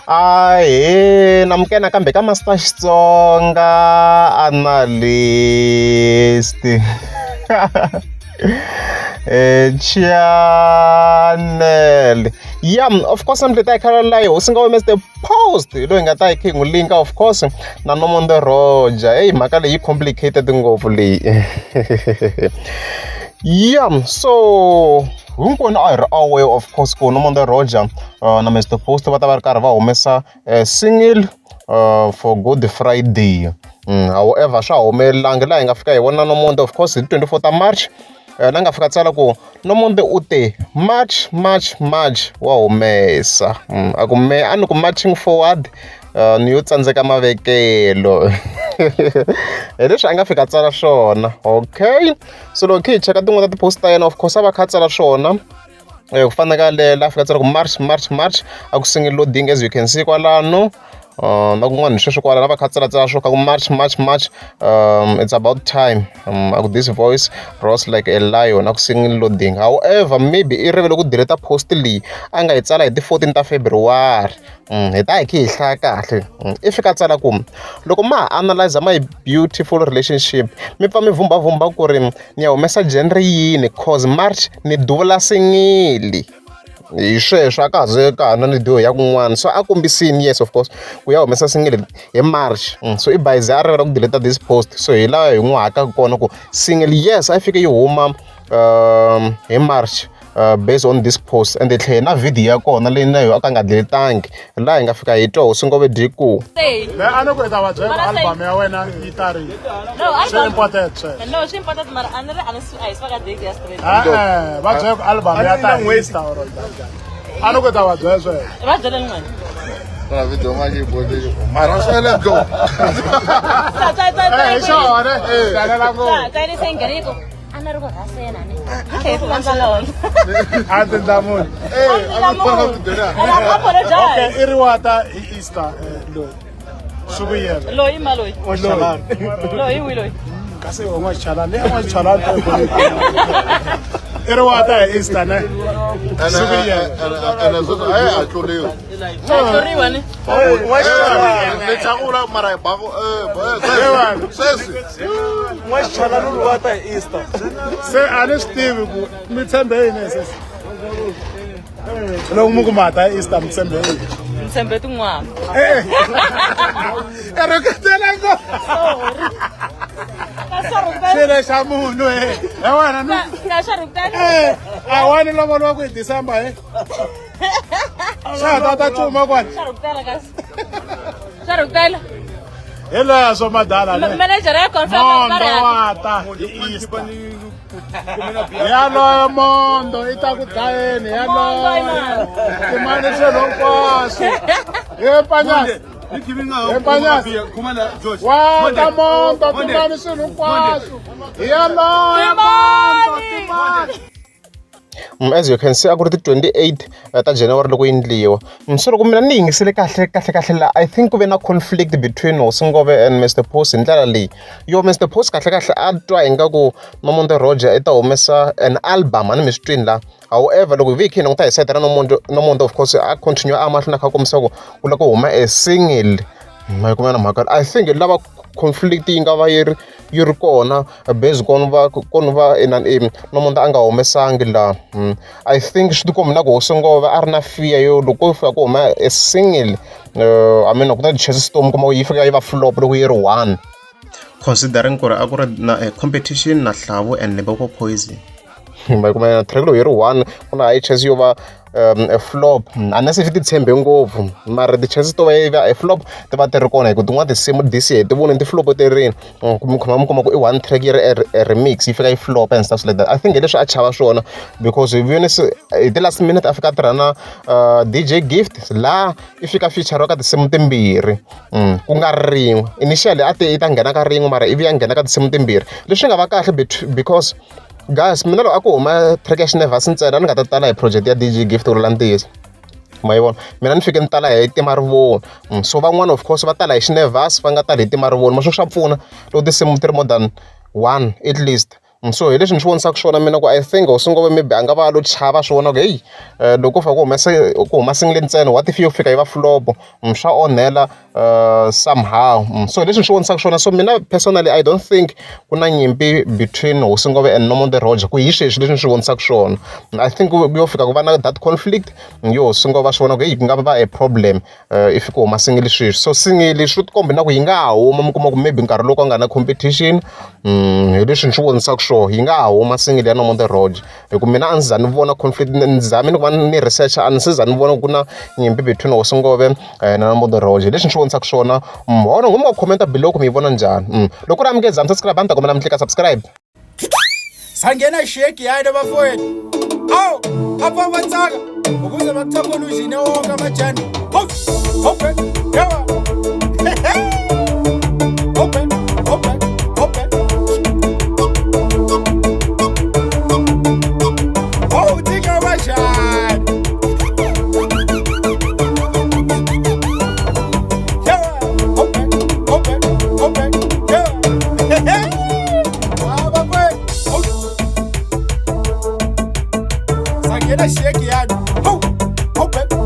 Ahee namukela nakambe ka Master Xitsonga Analyst channel ya of course namuntlha hi ta hi kha la hi hosi nga Mister Post hi loyi hi nga ta hi kha hi n'wi linka of course na Nomonde Roger heyi mhaka leyi yi complicated ngopfu leyi ya so hinkwenu a hi ri aware of course ku Nomonde Roger na Mister Post va ta va ri karhi va humesa single for Good Friday however swa humelelanga laha hi nga fika hi vona Nomonde of course hi 24 ta March la nga fika tsala ku Nomonde u te March March March wa humesa a ku me a ni ku marching forward ni yo tsandzeka mavekelo hi leswi a nga fika tsala swona okay so loko khe hi cheka tin'wana ta ti-post ta yena of course a va kha a tsala swona ku fana ka le la fika tsala ku March March March a ku single loading as you can see kwalano na kun'wana hi sweswo kwala va kha tsalatsala swo ka ku March March March it's about time a ku this voice roars like a lion a ku single loading however maybe i rivele ku delete post leyi a nga yi tsala hi ti-14 ta February hi ta hi khe hi hlaya kahle i fika tsala ku loko ma ha analyze my beautiful relationship mi pfa mi vhumbavhumba ku ri ni ya humesa genre yini cause March ni duvula singili hi sweswo a ka ha ze ka ha na ni diho ya kun'wana so a kombisini yes of course ku ya humesa single hi March so i bayize a rivala ku delete this post so hi laha hi n'wi hakaka kona ku single yes a yi fike yi huma hi March based on this post ende tlhela na video ya kona leyi na yo a ka nga deletangi laha hi nga fika hi twa hosi ngove dyi ku Me a ni ku hi ta va byela ku album ya wena yi ta ri No, swi album. important sweswo No, swi important mara a ni ri a ni a hi swi ka date ya straight. E-e va byela ku album ya ta Easter or njhani a ni ku hi ta va byela sweswo Va byele n'wina. Na video nga yi bodi. Mara swi let's go. Ta ta ta ta. Eh, hi xona talela ngopfu Ta ta se nghene ku a ni ri ku rhasela ni. Okay, ku landza lona. A ndzi ndlamuli Eh, a ni kona ku byela. And I apologize. Okay i ri wa ta hi Easter loyi swi ku yena Loyi ma loyi. Loyi wi loyi. kasi wa n'wachalani leyi n'wachalani i ri wa ta hi Easter ne swi ku yena Ene sweswi a yi hatluriwi. Tluriwa ni. Ni tlakula mara hi baku sweswi. N'waxichalani u wa ta hi Easter. Se a ni swi tivi ku mi tshembe yini sesi loko mi ku ma ta hi Easter mi tshembe yini Ni tshembe tin'wana. E i rhuketela ngo xilo xa munhu he he wena ni Ka swa rhuketela. Eh, a wani lovoriwa ku hi December he xa ha ta ta cuma kwani Swa rhuketela kasi. Swa rhuketela. Hi leswo madala ne Manager ya confirm Mondo mara. wa ta hi Easter yaloyo mondo i ta ku dlayeni yaloyo timani swilo hinkwaswo he panyasi he panyasi wa ta mondo timani swilo hinkwaswo yaloyo mondo timani As you can see a ku ri ti 28 ta January loko yi endliwa so loko mina ni yingisele kahle kahle kahle la I think ku ve na conflict between Hosi Ngove and Mister Post hi ndlela leyi yo Mister Post kahle kahle a twa ingaku Nomonde Roger i ta humesa an album a ni mi swi twini la however loko hi ve hi kha hi languta hi sayiti ra Nomonde Nomonde of course a continue a mahlweni a kha a kombisa ku ku lava ku huma a single ma yi kuma na mhaka I think lava conflict yi nga va yi ri yi ri kona based on va ku va inani Nomonde a nga humesangi la I think swi tikomba na ku Hosi Ngove a ri na fear yo loko ko fika ku huma a single I mean ku na ti-chances to mi kuma ku yi fika yi va flop loko yi ri one considering ku ri a ku ri na competition na Hlavu and Limpopo Poison ma yi kuma track loko yi ri one ku na high chance yo va a flop unless if ti tshembe ngopfu mara ti-chances to va yi va a flop ti va ti ri kona hi ku tin'wana tinsimu this year ti vone ti flop ti rini mi khoma mi kuma ku i one track yi ri a remix yi fika yi flop and stuff like that I think hi leswi a chava swona because hi vone se hi ti-last minute a fika a tirha na DJ Gift laha i fika feature ka tinsimu timbirhi ku nga ri rin'we initially a ti yi ta nghena ka rin'we mara ivi ya nghena ka tinsimu timbirhi leswi nga va kahle because guys mina loko a ku huma track ya Xinevhasi ntsena a ni nga ta tala hi project ya DJ Gift ku vula ntiyiso ma yi vona mina ni fike ni tala hi Timarivoni so van'wana of course va tala hi Xinevhasi va nga tali hi Timarivoni ma swo swa pfuna loko tinsimu ti ri more than one at least. So hi leswi ni swi vonisaka swona mina ku I think hosi Ngove maybe a nga va a lo chava swi vona ku heyi loko ko fika ku humesa ku huma single ntsena what if yo fika yi va flop swa onhela somehow. So hi leswi ni swi vonisaka swona so mina personally I don't think ku na nyimpi between hosi Ngove and Nomonde Roger ku hi sweswi leswi ni swi vonisaka swona. I think ku yo fika ku va na that conflict yo hosi Ngove va swi vona ku heyi ku nga va a problem if ku huma single sweswi. So single swi tikomba na ku yi nga ha huma mi kuma ku maybe nkarhi lowu ka nga na competition hi leswi ni swi vonisaka swona yi nga ha huma single ya Nomonde Roger hi ku mina a ndzi za ni vona conflict ni zame ni ku va ni research a ni se za ni vona ku na nyimpi between hosi Ngove na Nomonde Roger hi leswi ni swi vonisaka swona. Mhona ngo mi nga comment below ku mi yi vona njhani. Loko ku ri a mi nge za mi subscribe a ni ta kombela mi tlika subscribe. Sangena sheki yayini bafowethu. Awu, apha batsaka ukuze bakuthokoluzine wonke amajani. Hop, hop, yawa. Hop, hop, hop. Oh, tika bashani. Yawa, hop, hop, hop, yawa. Ah, bafowethu. Hop. Sangena sheki yani. Hop, hop.